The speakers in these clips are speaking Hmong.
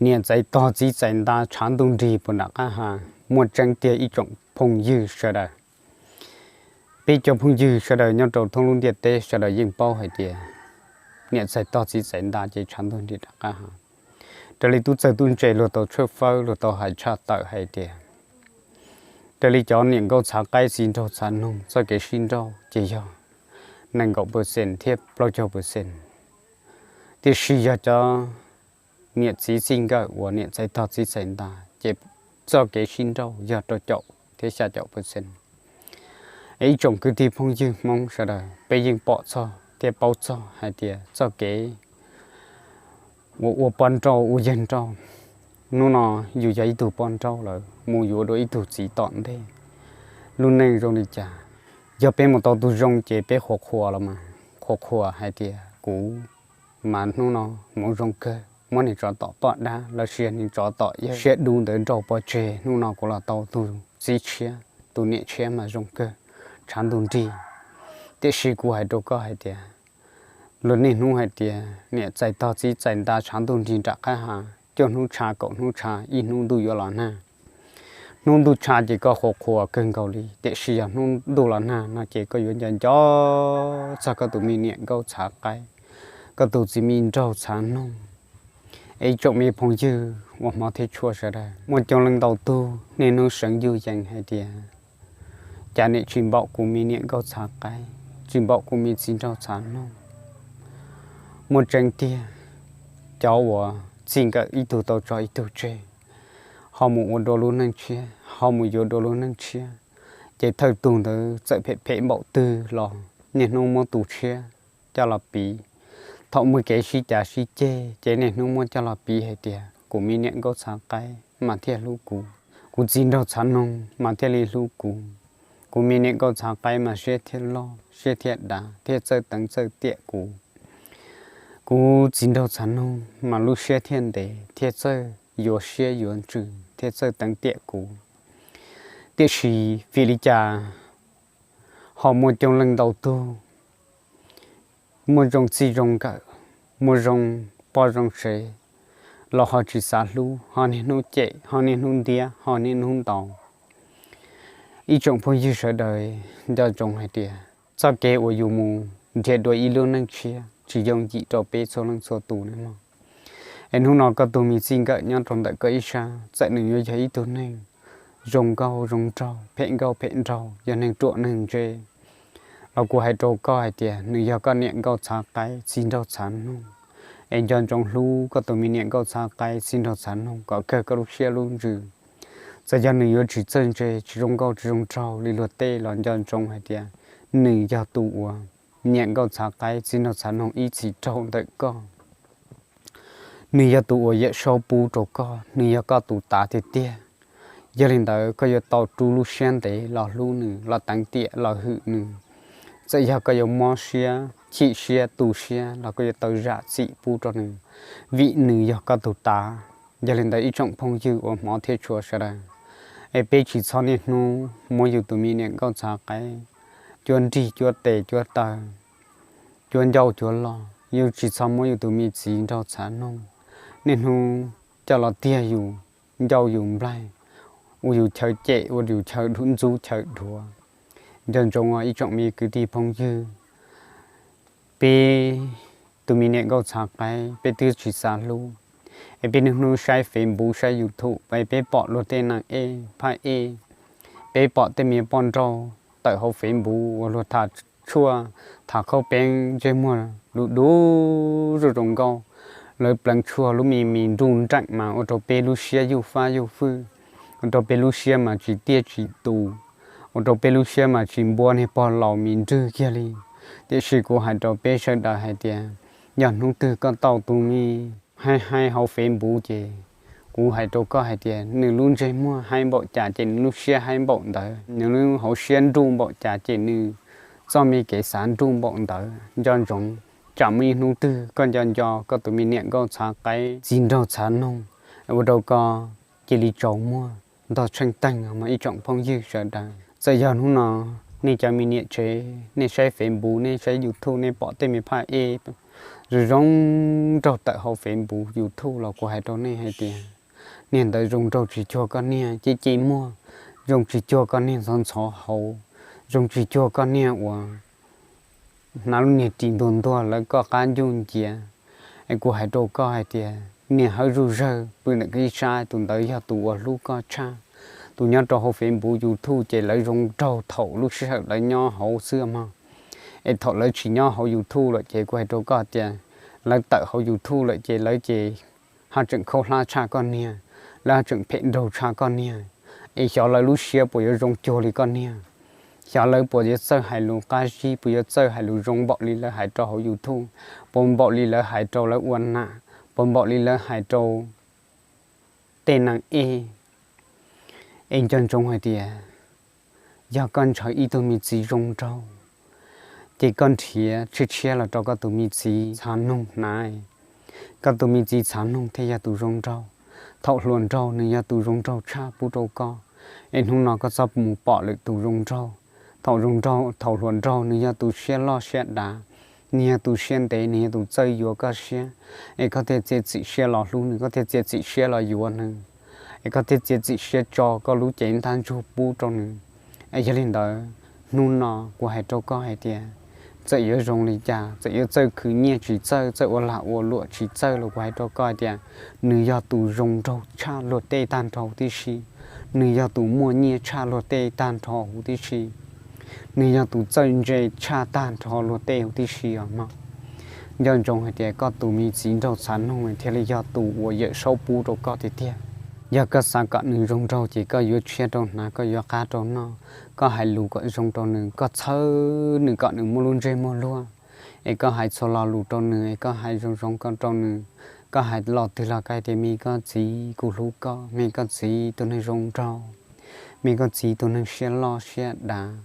Niam txais tog txiv txais nta tshav ntuj nrig puag nram qab ha. Muaj tseeb tiag ib tsoom phooj ywg sawv daws. Peb cov phooj ywg sawv daws nyob rau thoob lub ntiaj teb sawv daws yeej paub hais tias niam txais tog txiv txais nta ces tshav ntuj nrig nram qab ha. Raws li tub txawg tub ntse luag tau tshawb fawb luag tau hais tshaj tawm hais tias, raws li cov niam nkauj txhav qaib txiv nraug txhav noog txoj kev sib nrauj ces yog nees nkaum percent thiab plaub caug percent. Tiam sis yog cov niam txiv txij nkawm uas niam txais tog txiv txais nta ces txoj kev sib nrauj yog rau caum thiab xya caum percent. Es ib tsoom kwv tij phooj ywg Hmoob sawv daws, peb yeej pom txog thiab paub txog hais tias txoj kev uas ua poj nrauj ua yawg nrauj, hnub no yus yog ib tug poj nrauj lawm mus yuav dua ib tug txiv tom ntej, lub neej zoo li cas? Yog peb mus tau tus zoo ces peb qhuas qhuas los mas, qhuas qhuas hais tias kuv mas hnub no hmoov zoo kawg, muab niag tsov tom poj dab los sis niag tsov tom yawg siab dub ntawd nrauj pov tseg, hnub no kuv los tau tus txiv tshiab, tus niam tshiab mas zoo kawg, tshav ntuj nrig. Tiam sis kuv hais rau koj hais tias, luag niaj hnub hais tias niam txais tog txiv txais nta tshav ntuj nrig nram qab ha, cuaj hnub tshav kaum hnub tshav ib hnub ntuj yuav los nag. Hnub ntuj tshav ces koj qhuas qhuas kawg nkaus li, tiam sis yog hnub ntuj los nag no ces koj yuav nco nco txog koj tus me niam nkauj txhav qaib, koj tus txiv me nraug txhav noog. Es ib tsoom me phooj ywg uas hmov thiab tshua sawv daws, muaj coob leej ntau tug niaj hnub seev yuj yees hais tias, cas niam tsis npaum kuv me niam nkauj txhav qaib, tsis npaum kuv me txiv nraug txhav noog. Muaj tseeb tiag, cov uas txij nkawm ib tug tau tso ib tug tseg, ho mus ua dua lub neej tshiab, ho mus yuav dua lub neej tshiab, ces thawj tug ntawd txawm phem phem npaum twg los niaj hnub muab tus tshiab coj los piv. Thaum muaj kev sib cav sib ceg ces niaj hnub muab coj los piv hais tias kuv me niam nkauj txhav qaib mas thiaj hlub kuv, kuv txiv nraug txhav noog mas thiaj li hlub kuv. Kuv me niam nkauj txhav qaib mas siab thiaj loj siab thiaj dav thiaj txawj teev txawj tiam kuv. Kuv txiv nraug txhav noog mas lub siab thiaj ntev thiaj txawj yuav siab yuav ntsws thiaj txawj teev tiam kuv. Tiam sis vim li cas ho muaj coob leej ntau tug muaj zoo txij zoo nkawm, muaj zoo poj zoo sev, los ho tsis xav hlub, ho niaj hnub cem, ho niaj hnub ntiab, ho niaj hnub ntaus. Ib tsoom phooj ywg sawv daws, nco ntsoov hais tias txoj kev uas yus mus nrhiav dua ib lub neej tshiab tsis yooj yim rau peb txhua leej txhua tus ne mog. Es hnub no koj tus me txij nkawm nyob rau ntawm koj ib sab, txawm nws yuav yog ib tug neeg zoo nkauj zoo nraug, phem nkauj phem nraug, yog neeg ruam neeg ntse, los kuv hais rau koj hais tias nws yog koj niam nkauj txhav qaib txiv nraug txhav noog. Es nco ntsoov hlub koj tus me niam nkauj txhav qaib txiv nraug txhav noog kom kawg koj lub siab lub ntsws. Txawm yog nws yuav tsis txawj ntse, tsis zoo nkauj, tsis zoo nraug li luag tej los nco ntsoov hais tias nws yog tus uas niam nkauj txhav qaib txiv nraug txhav noog ib txhis raug ntawm koj. Nws yog tus uas yawm saub pub rau koj, nws yog koj tus tav tiag tiag. Yog li ntawd koj yuav tau rub lub siab ntev los hlub nws, los teev tiam los hwm nws. Txawm yog koj yuav mob siab, chim siab, tu siab los koj yuav tau zam txim pub rau nws, vim nws yog koj tus tav. Yog li ntawd ib tsoom phooj ywg uas hmov thiab tshua sawv daws, es peb tsis txhob niaj hnub muab yus tus me niam nkauj txhav qaib cuab nrig cuab tes cuab taw, cuab ncauj cuab lo, yus tsis txhob muab yus tus me txiv nraug txhav noog niaj hnub coj los tiag yus ncauj yus nplaig, ua yus chaw cem, ua yus chaw ntxub chaw dhuav. Nco ntsoov os ib tsoom me kwv tij phooj ywg, peb tus me niam nkauj txhav qaib peb twb tsis xav hlub, es peb niaj hnub saib Facebook saib YouTube es peb pom luag tej neeg ej phaj ej, peb pom tej me poj nrauj tawm hauv Facebook uas luag tham tshuaj, tham khaub peeb ntsej muag du du zoo zoo nkauj, lawv pleev tshuaj lub me me nruj nreem mas ua rau peb lub siab yuj fab yuj fwj, ua rau peb lub siab mas tsis tiaj tsis tus, ua rau peb lub siab mas tsis npuab niag pog laus me nrwg kiag li. Tiam sis kuv hais rau peb sawv daws hais tias, yog hnub twg koj tau tus me haib haib hauv Facebook ces kuv hais rau koj hais tias nws lub ntsej muag haib npaum cas ces nws lub siab haib npaum ntawd, nws lub hauv siab nruj npaum cas ces nws txoj me kev xav nruj npaum ntawd. Nco ntsoov, tsam muaj ib hnub twg koj nco nco koj tus me niam nkauj txhav qaib txiv nraug txhav noog, ua rau koj cia li tsaus muag ntog tsheej teeg os mog ib tsoom phooj ywg sawv daws. Txawm yog hnub no nej cov me niam tsev nej saib Facebook, nej saib YouTube, nej pom tej me phaj ej zoo zoo nraug tawm hauv Facebook YouTube los kuv hais rau nej hais tias niag ntawd zoo nraug tsis cuag koj niag ceb ceb muag, zoo tsis cuag koj niag ntxhov ntxhov hauv, zoo tsis cuag koj niag uas hnav lub niag ris ntuag ntuag lawv koj qab ncuj nciav. Es kuv hais rau koj hais tias niag hawb zuj zawg pw ntawm koj ib sab, tus ntawd yog tus uas hlub koj tshaj. Tus nyob rau hauv Facebook YouTube ces lawv zoo nraug thaum lub sij hawm lawv nyob hauv xwb mog. Es thaum lawv tsis nyob hauv YouTube lawm ces kuv hais rau koj tias lawv tawm hauv YouTube lawm ces lawv ces ho tseem khaub hlab tshaj koj niag, lawv ho tseem phem nraug tshaj koj niag. Es xyov lawv lub siab puas yuav zoo cuag li koj niag, xyov lawv puas yuav txawj hais lus qab zib, puas yuav txawj hais lus zoo npaum li lawv hais rau hauv YouTube, puas npaum li lawv hais rau lawv ua nam, puas npaum li lawv hais rau tej neeg ej. Es nco ntsoov hais tias yog koj ntshaw ib tug me txiv zoo nraug, ces koj nrhiav tshiab tshiab los rau koj tus me txiv txhav noog hnav. Koj tus me txiv txhav noog thiaj yog tus zoo nraug. Thaum hluas nraug nws yog tus zoo nraug tshaj pub rau koj, es hnub no koj txhob mus pom lwm tus zoo nraug. Thaum zoo nraug, thaum hluas nraug nws yog tus siab loj siab dav, nws yog tus siab ntev, nws yog tus txawj yuav koj siab, es koj thiaj txiav txim siab los hlub nws, koj thiaj txiav txim siab los yuav nws, es koj thiaj txiav txim siab tso koj lub cev ntaj ntsug pub rau nws. Es yog li ntawd, hnub no kuv hais rau koj hais tias txawm yuav zoo li cas, txawm yuav txawj khwv nyiaj tsis txawj, txawj ua lag ua luam tsis txawj los kuv hais rau koj hais tias nws yog tus zoo nraug tshaj luag tej tag nrho huv tib si, nws yog tus muaj nyiaj tshaj luag tej tag nrho huv tib si, nws yog tus txawj ntse tshaj tag nrho luag tej huv tib si os mog. Nco ntsoov hais tias koj tus me txiv nraug txhav noog thiaj li yog tus uas Yawm Saub pub rau koj tiag tiag. Yog koj xav kom nws zoo nraug ces koj yuav tshiab rau hnav, koj yuav qab rau noj, koj hais lus kom zoo rau nws, koj txhawb nws kom nws muaj lub ntsej muag luag, es koj hais txhua lo lus rau nws, es koj hais zoo zoo ko rau nws, koj hais lo twg los koj hais tias me koj txiv kuv hlub koj, me koj txiv tus neeg zoo nraug, me koj txiv tus neeg siab loj siab dav,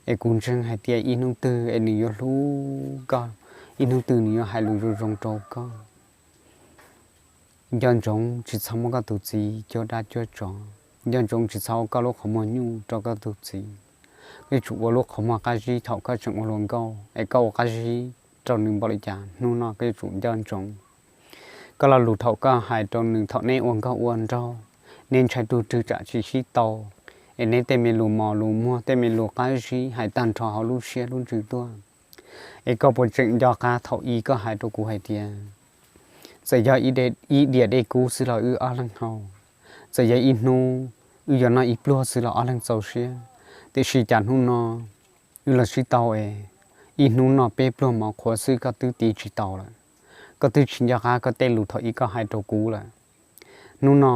es kuv ntseeg hais tias ib hnub twg es nws yuav hlub koj, ib hnub twg nws yuav hais lus zoo zoo rau koj. Nco ntsoov tsis txhob muab koj tus txiv cuab dab cuab tsov, nco ntsoov tsis txhob ua koj lub qhov muag nyuj rau koj tus txiv. Koj yuav tsum ua lub qhov muag qab zib thaum koj tseem ua hluas nkauj, es koj ua qab zib rau nws npaum li cas hnub no koj yuav tsum nco ntsoov. Koj lo lus thaum koj hais rau nws thaum neb ua nkauj ua nraug, neb ntshai tus twg tsam tsis sib tau, es neb tej me lus mos lus muag tej me lus qab zib hais tag nrho hauv lub siab lub ntsws tuaj. Es koj puas tseem nco qab thaum ub koj hais rau kuv hais tias txawm yog ib diav dej kub xwb los wb ob leeg haus, txawm yog ib hnub wb yuav noj ib pluag xwb los ob leeg txaus siab, tiam sis cas hnub no wb los sib tau es ib hnub noj peb pluag mov qhuav xwb koj twb tiv tsis tau lawm. Koj twb tsis nco qab koj tej lus thaum ub koj hais rau kuv lawm. Hnub no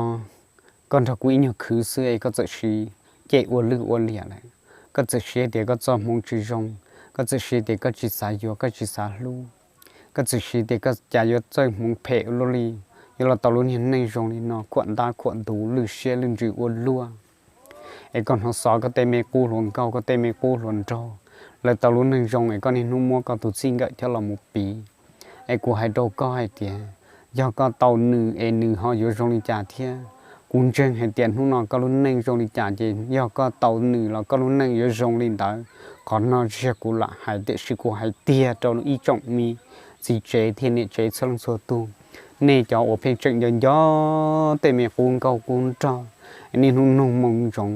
koj nrog kuv ib nyuag khwv xwb es koj txawm siv cem ua lwj ua liam lawm. Koj txawm siv tias koj txoj hmoov tsis zoo, koj txawm siv tias koj tsis xav yuav koj tsis xav hlub, koj txawm siv tias koj cas yuav txawj hmoov phem ua luaj li, yuav los tau lub niag neej zoo li no khuam ntab khuam ntuv lwj siab lwj ntsws ua luaj. Es koj hnov xov koj tej me qub hluas nkauj koj tej me qub hluas nraug, lawv tau lub neej zoo es koj niaj hnub muab koj tus txij nkawm coj los mus piv. Es kuv hais rau koj hais tias yog koj tau nws es nws ho yuav zoo li cas thiab. Kuv ntseeg hais tias hnub no koj lub neej zoo li cas ces yog koj tau nws los koj lub neej yuav zoo li ntawd. Qhov no tsis yog kuv lam hais tiam sis kuv hais tiag rau ib tsoom me txiv tsev thiab niam tsev txhua leej txhua tus. Nej cov uas pheej tseem nco nco tej me qub nkauj qub nraug, niaj hnub nug moo ntsoov,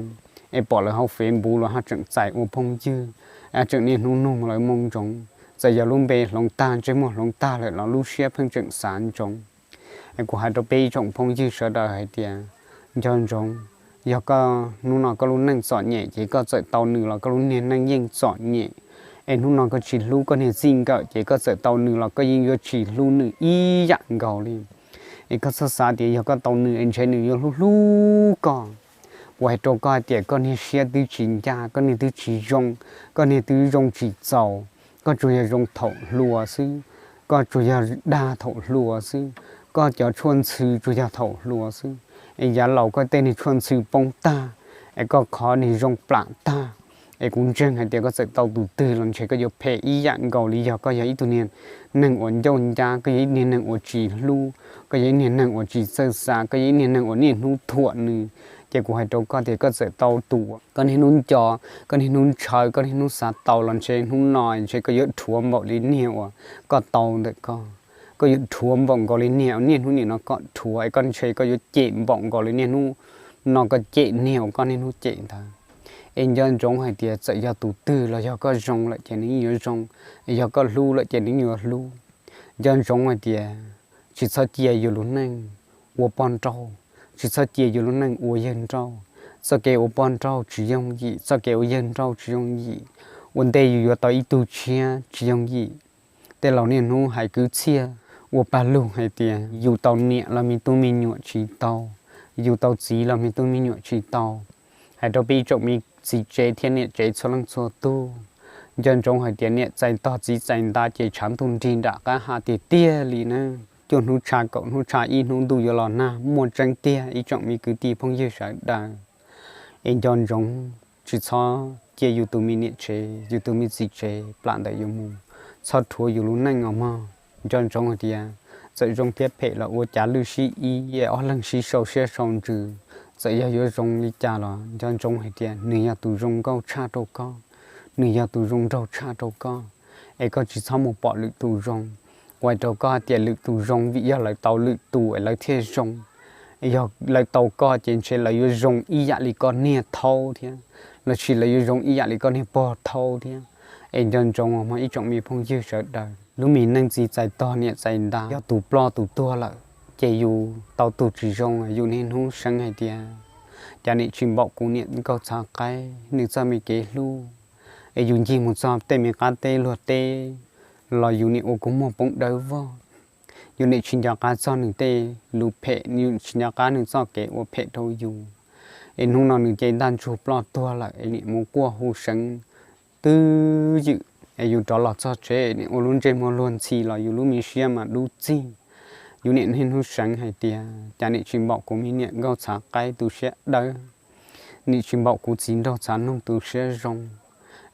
es pom lawv hauv Facebook los ho tseem txais ua phooj ywg, tseem niaj hnub nug lawv moo ntsoov, txawm yog lub npe hloov tag ntsej muag hloov tag lawm los lub siab pheej tseem xav ntsoov. Es kuv hais rau peb ib tsoom phooj ywg sawv daws hais tias nco ntsoov, yog koj hnub no koj lub neej txom nyem ces koj txawm tau nws los koj lub niag neej yeej txom nyem. Es hnub no koj tsis hlub koj niag txij nkawm ces koj txawm tau nws los koj yeej yuav tsis hlub nws ib yam nkaus li. Es koj txhob xav tias yog koj tau nws es ntshe nws yuav hlub hlub koj. Kuv hais rau koj hais tias koj niag siab twb tsis ncaj, koj niag twb tsis zoo, koj niag twb zoo tsis txaus, koj tsuas yog zoo thaum hluas xwb, koj tsuas yog dag thaum hluas xwb, koj cov tshuaj ntxhw tsuas yog thaum hluas xwb. Es yav laus koj tej niag tshuaj ntxhw poob tag, es koj qhov niag zoo plam tag. Es kuv ntseeg hais tias koj txawm tau tus twg los ntshe koj yuav phem ib yam nkaus li yog koj yog ib tug niag neeg uas ncauj ncab, koj yog ib niag neeg uas tsis hlub, koj yog ib niag neeg uas tsis txawj xav, koj yog ib niag neeg uas niaj hnub thuam nws, Ces kuv hais rau koj tias koj txawm tau tus uas koj niaj hnub nco, koj niaj hnub ntshaw, koj niaj hnub xav tau los ntshe hnub no ntshe koj yuav dhuav npaum li niag uas koj tau ntawm koj. Koj yuav dhuav npaum nkaus li niag uas niaj hnub nim no koj dhuav, es koj ntshe koj yuav cem npaum nkaus li niaj hnub no koj cem niag uas koj niaj hnub cem ntawd. Es nco ntsoov hais tias txawm yog tus twg los yog koj zoo lawm ces nws yeej yuav zoo, es yog koj hlub lawm ces nws yeej yuav hlub. Nco ntsoov hais tias tsis txhob cia yus lub neej ua poj nrauj, tsis txhob cia yus lub neej ua yawg nrauj. Txoj kev ua poj nrauj tsis yooj yim, txoj kev ua yawg nrauj tsis yooj yim. Ua ntej yus yuav tau ib tug tshiab tsis yooj yim. Tej laus niaj hnub hais kwv txhiaj ua paj lug hais tias yus tau niam los me tub me nyuam tsis tau, yus tau txiv los me tub me nyuam tsis tau. Hais rau peb ib tsoom me txiv tsev thiab niam tsev txhua leej txhua tug, nco ntsoov hais tias niam txais tog txiv txais nta ces tshav ntuj nrig nram qab ha tiag tiag li na. Cuaj hnub tshav kaum hnub tshav ib hnub ntuj yuav los nag muaj tseeb tiag ib tsoom me kwv tij phooj ywg sawv daws. Es nco ntsoov tsis txhob cia yus tus me niam tsev, yus tus me txiv tsev plam ntawm yus mus, txhob rhuav yus lub neej os mog. Nco ntsoov hais tias txawm zoo thiab phem los ua cav lwj sib ib, es ob leeg sib sau siab sau ntsws, txawm yog yuav zoo li cas los nco ntsoov hais tias nws yog tus zoo nkauj tshaj rau koj, nws yog tus zoo nraug tshaj rau koj. Es koj tsis txhob mus pom lwm tus zoo, ua rau koj hais tias lwm tus zoo vim yog lawv tau lwm tus es lawv thiaj zoo. Es yog lawv tau koj ces ntshe lawv yuav zoo ib yam li koj niag thaub thiab, los sis lawv yuav zoo ib yam li koj niag pog thaub thiab. Es nco ntsoov os mog ib tsoom me phooj ywg sawv daws, lub me neej txiv txais tog niam txais nta, yog tus ploj tus tuag lawm ces yus tau tus tsis zoo, yus niaj hnub seev hais tias cas niam tsis npaum kuv niam nkauj txhav qaib nws txoj me kev hlub. Es yus ncig mus txog tej me qab teb luag teb los yus niam ua kua muag poob dawb vog. Yus niam tsis nco qab txog nws tej lus phem, yus tsis nco qab nws txoj kev ua phem rau yus. Es hnub no nws ces ntaj ntsug ploj tuag lawm es niam mus quaj hu seev twb ywm, es yus rov los txog tsev es niam ua lub ntsej muag luag ntxhi los yus lub me siab mas dub txig. Yus niam niaj hnub seev hais tias cas niam tsis npaum kuv me niam nkauj txhav qaib tu siab dawb, niam tsis npaum kuv txiv nraug txhav noog tu siab zoo.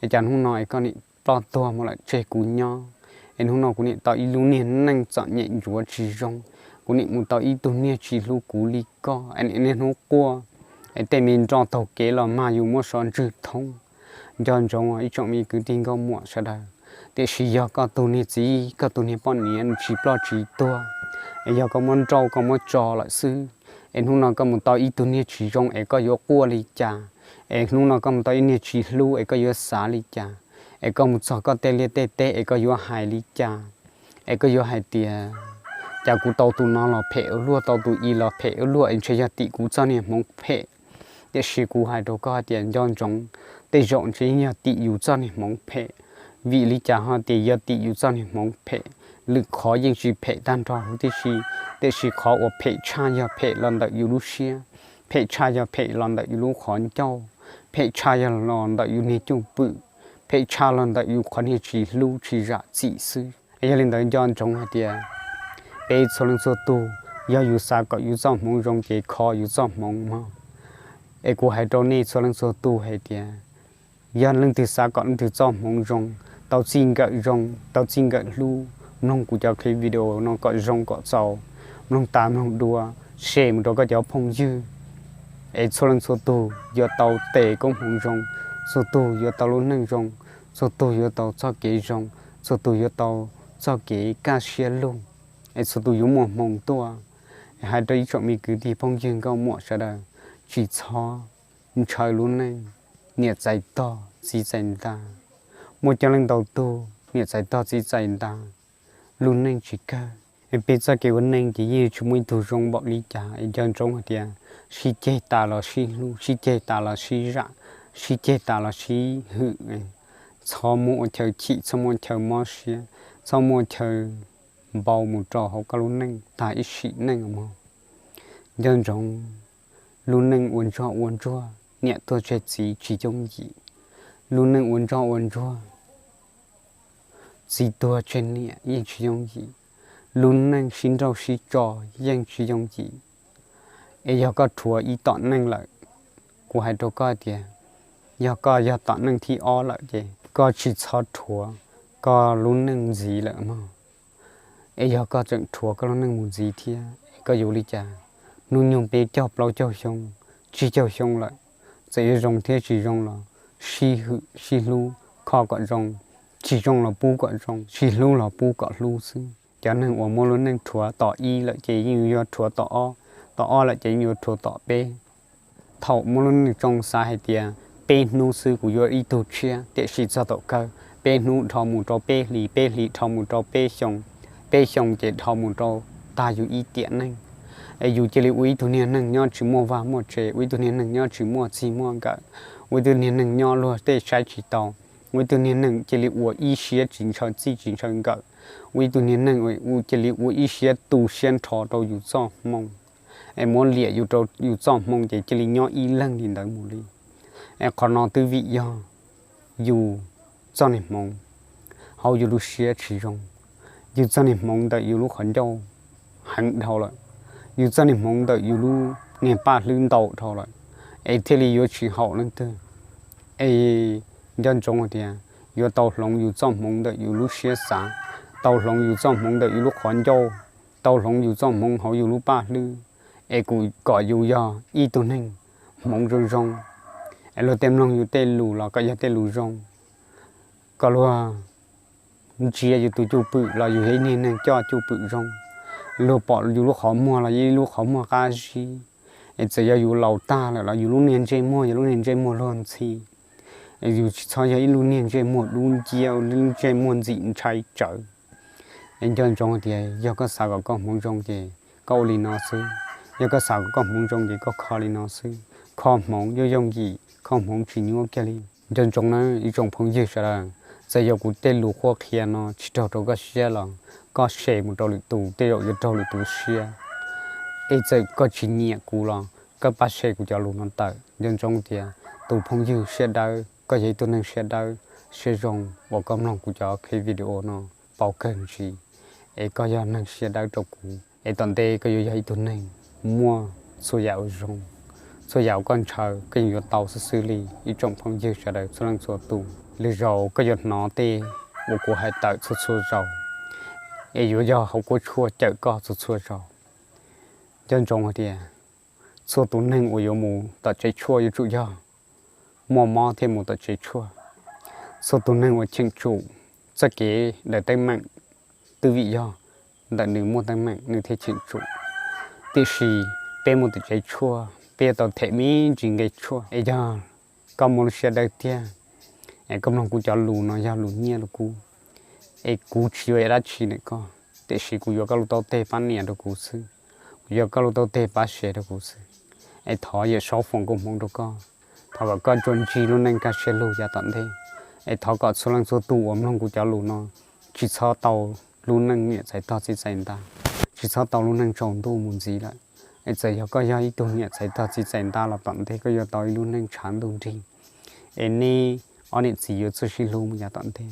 Es cas hnub no es koj niam ploj tuag mus lawm tseg kuv nyob. Es hnub no kuv niam tau ib lub niag neej txom nyem ntsuav tsis zoo, kuv niam mus tau ib tug niag tsis hlub kuv li koj, es niam niaj hnub quaj. Es tej me nroj taug kev los mag yus muab so ntswg thoob. Nco ntsoov os ib tsoom me kwv tij nkauj muam sawv daws, tiam sis yog koj tus niag txiv koj tus niag poj niam nws tsis ploj tsis tuag, es yog koj muab nrauj koj muab tso lawm xwb, es hnub no koj mus tau ib tug niag tsis zoo es koj yuav quaj li cas? Es hnub no koj mus tau ib niag tsis hlub es koj yuav xav li cas? Es koj mus txog koj tej liaj tej teb es koj yuav hais li cas? Es koj yuav hais tias cas kuv tau tus no los phem ua luaj, tau tus i los phem ua luaj, es ntshe yog tim kuv txoj niag hmoov phem. Tiam sis kuv hais rau koj tias nco ntsoov, tej zaum ntshe yeej yog tim yus txoj niag hmoov phem. Vim li cas ho tias yog tim yus txoj niag hmoov phem? Lwm qhov yeej tsis phem tag nrho huv tib si, tiam sis qhov uas phem tshaj yog phem los ntawm yus lub siab, phem tshaj yog phem los ntawm yus lub qhov ncauj, phem tshaj yog los ntawm yus niag cwj pwm, phem tshaj los ntawm yus qhov niag tsis hlub tsis zam txim xwb. Yog li ntawd nco ntsoov hais tias peb txhua leej txhua tus, yog yus xav kom yus txoj hmoov zoo ces kho yus txoj hmoov mog. Es kuv hais rau nej txhua leej txhua tus hais tias yog leej twg xav kom leej twg txoj hmoov zoo, tau txij nkawm zoo, tau txij nkawm hlub, mloog kuv cov clip video no kom zoo kom txaus, mloog tas mloog dua, share mus rau koj cov phooj ywg. Es txhua leej txhua tus yuav tau tes koob hmoov zoo, txhua tus yuav tau lub neej zoo, txhua tus yuav tau txoj kev zoo, txhua tus yuav tau txoj kev kaj siab lug, es txhua tus yuav muaj hmoo tuaj. Es hais rau ib tsoom me kwv tij phooj ywg nkauj muam sawv daws, tsis txhob ntshaw lub neej niam txais tog txiv txais nta. Muaj coob leej ntau tug niam txais tog txiv txais nta, lub neej tsis kawg. Es peb txoj kev ua neej ces yeej tsis muaj ib tug zoo npaum li cas. Es nco ntsoov hais tias sib ceg tas los sib hlub, sib ceg tas los sib zam, sib ceg tas los sib hwm. Txhob muaj ua chaw chim, txhob muaj ua chaw mob siab, txhob muaj ua chaw npau mus rau hauv koj lub neej tag ib sim neej mog. Nco ntsoov, lub neej ua ntsoj ua ntsuag niam tuag tseg txiv tsis yooj yim. Lub neej ua ntsoj ua ntsuag txiv tuag tseg niam yeej tsis yooj yim. Lub neej sib nrauj sib tso yeej tsis yooj yim. Es yog koj rhuav ib tom neej lawm, kuv hais rau koj tias, yog koj yog tom neej thib ob lawm ces koj tsis txhob rhuav koj lub neej ntxiv lawm mog. Es yog koj tseem rhuav koj lub neej mus ntxiv thiab es koj yuav li cas? Hnub nyoog peb caug plaub caug xyoo, tsib caug xyoo lawm, txawm yuav zoo thiab tsis zoo los sib hwm sib hlub, kho kom zoo, tsis zoo los pub kom zoo, tsis hlub los pub kom hlub xwb. Cov neeg uas muaj lub neej rhuav tom ib lawm ces yeej yuav rhuav tom ob, tom ob lawm ces yeej yuav rhuav tom peb. Thaum muaj lub neej tsoo xav hais tias peb hnub xwb kuv yuav ib tug tshiab, tiam sis txog thaum kawg peb hnub dhau mus rau peb hlis, peb hlis dhau mus rau peb xyoo, peb xyoo ces dhau mus rau tag yus ib tiam neej. Es yus cia li ua ib tug niag neeg nyob tsis muaj vaj muaj tsev, ua ib tug niag neeg nyob tsis muaj txij muaj nkawm, ua ib tug niag neeg nyob luag tej saib tsis taus, ua ib tug niag neeg cia li ua ib siab tsis ntshaw txij tsis ntshaw nkawm, ua ib tug niag neeg cia li ua ib siab tu siab nrho rau yus txoj hmoo, es muab liam yus rau yus txoj hmoo ces cia li nyob ib leeg li ntawd mus li. Es qhov no twb vim yog yus txoj niag hmoov hauv yus lub siab tsis zoo, yus txoj niag hmoov ntawm yus lub qhov ncauj heev dhau lawm, yus txoj niag hmoov ntawm yus lub niag paj hlwb ntau dhau lawm, es thiaj li yuav tsis haum leej twg. Es nco ntsoov hais tias yuav tau hloov yus txoj hmoov ntawm yus lub siab xav, tau hloov yus txoj hmoov ntawm yus lub qhov ncauj, tau hloov yus txoj hmoov hauv yus lub paj hlwb, es kuj kom yus yog ib tug neeg hmoov zoo zoo, es luag tej mloog yus tej lus los kom yog tej lus zoo, kom luag ntsia yus tus cwj pwm los yus yog ib niag neeg coj cwj pwm zoo, luag pom yus lub qhov muag los yog ib lub qhov muag qab zib. Es txawm yog yus laus tag lawm los yus lub niag ntsej muag yog lub niag ntsej muag luag ntxhi, es yus tsis txhob yog ib lub niag ntsej muag dub nciab, lub ntsej muag ntxim ntshai tsawv. Es nco ntsoov hais tias yog koj xav kom koj hmoov zoo ces koj ua li no xwb, yog koj xav kom koj hmoov zoo ces koj kho li no xwb. Kho hmoov yooj yooj yim, kho hmoov tsis nyuaj kiag li. Nco ntsoov na ib tsoom phooj ywg sawv daws, txawm yog kuv tej lus qhuab qhia no tsis raug rau koj siab los koj share mus rau lwm tus tej zaum yuav raug lwm tus siab. Es txawm koj tsis nyiam kuv los koj pab share kuv cov lus no tawm. Nco ntsoov tias tus phooj ywg siab dawb, koj yog ib tug neeg siab dawb siab zoo uas koj mloog kuv cov clip video no paub kawg ntsis, es koj yog neeg siab dawb rau kuv, es tom ntej koj yuav yog ib tug neeg muaj txhua yam uas zoo, txhua yam uas koj ntshaw koj yeej yuav tau xwb xwb li. Ib tsoom phooj ywg sawv daws txhua leej txhua tus, lwm zaus koj yuav hnov tej uas kuv hais tawm txhua txhua zaus, es yuav yog hauv kuab tshuaj cawm koj txhua txhua zaus. Nco ntsoov hais tias txhua tus neeg uas yuav mus tom tsev tshuaj yuav tsum yog muaj mob thiaj mus tom tsev tshuaj. Txhua tus neeg uas cheem tsum txoj kev daws teeb meem twb vim yog ntawm nws muaj teeb meem nws thiaj cheem tsum. Tiam sis peb mus tom tsev tshuaj peb yuav tau them me ntsis nqe tshuaj. Es yog koj muaj lub siab dawb tiag, es koj mloog kuv cov lus no yog lus nyiaj lus kub, es kuv tsis yuav dab tsi ntawm koj, tiam sis kuv yuav koj lub taub teg pab nias rau kuv xwb, kuv yuav koj lub taub teg pab share rau kuv xwb. Es thov Yawm Saub foom koob hmoov rau koj, thov kom koj tsuas ntsib lub neej kaj siab lug yav tom ntej. Es thov kom txhua leej txhua tus uas mloog kuv cov lus no tsis txhob tau lub neej niam txais tog txiv txais ntab, tsis txhob tau lub neej tsaus ntuj mus ntxiv lawm. Es txawm yog koj yog ib tug niam txais tog txiv txais ntab los tom ntej koj yuav tau ib lub neej tshav ntuj nrig, es neb ob niam txiv yuav txawj sib hlub mus yav tom ntej.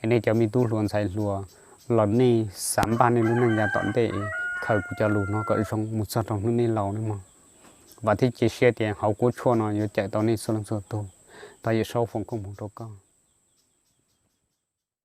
Es nej cov me tub hluas ntxhais hluas los nej xav npaj nej lub neej yav tom ntej, khaws kuv cov lus no kom zoo mus txog rau hnub nej laus nawb mog. Vam thiab cia siab tias hauv kuab tshuaj no yuav cawm tau nej txhua leej txhua tus. Thov Yawm Saub foom koob hmoov rau koj.